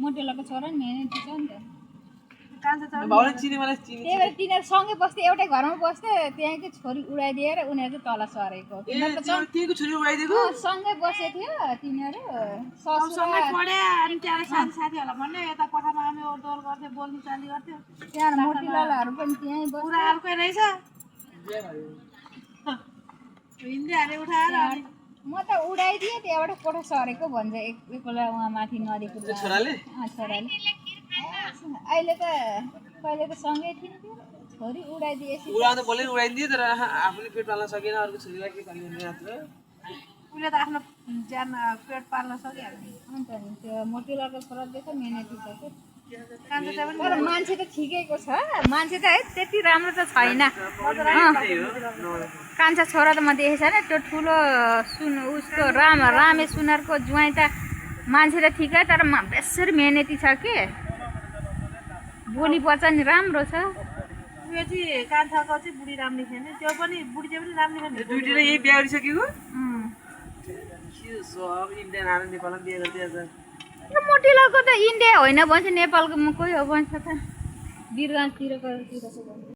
मोटेलाको छोरा नि मेहनती छ नि त कान्छा छोरा बाउले चिने मलाई चिने त्यही भएर तिनीहरू सँगै बस्थे एउटै घरमा बस्थे त्यहाँकै छोरी उडाइदिएर उनीहरू चाहिँ तल सरेको त्यहीको छोरी उडाइदिएको सँगै बसेको थियो तिनीहरू सँगै पढे अनि त्यहाँ साथी साथी होला भन्ने यता कोठामा आमे ओरदोर गर्थे बोल्नु चाली गर्थ्यो त्यहाँ मोटिलालाहरू पनि त्यहीँ पुरा अर्कै रहेछ हिँड्दै हाले उठाएर अनि म त उडाइदिएँ त्यहाँबाट कोठा सरेको भन्छ एकपल्ट उहाँ माथि नदीको छोराले छोराले अहिले त कहिले त सँगै थियो छोरी उडाइदिएपछि उडाउँदा बोले उडाइदियो तर आफूले पेट पाल्न सकेन अर्को छोरीलाई के गर्ने मात्र उसले त आफ्नो ज्यान पेट पाल्न सकिहाल्यो अन्त नि त्यो मोटिलाको छोरा देख्छ मेहनती छ कि कान्छा चाहिँ पनि तर मान्छे त ठिकैको छ मान्छे त है त्यति राम्रो त छैन कान्छा छोरा त म देखेको छैन त्यो ठुलो उसको रामे सुनारको ज्वाइँ त मान्छे त ठिकै तर बेसरी मेहनती छ कि बोली बच्चा नि राम्रो छ उयो चाहिँ कान्छाको चाहिँ बुढी राम्रो थिएन त्यो पनि बुढी चाहिँ पनि राम्रो थिएन दुईटै यही बिहा गरिसकेको इन्डियन आएर नेपालमा बिहा गर्दै आज मोटिलाको त इन्डिया होइन भन्छ नेपालको कोही हो भन्छ त वीरगञ्जतिरको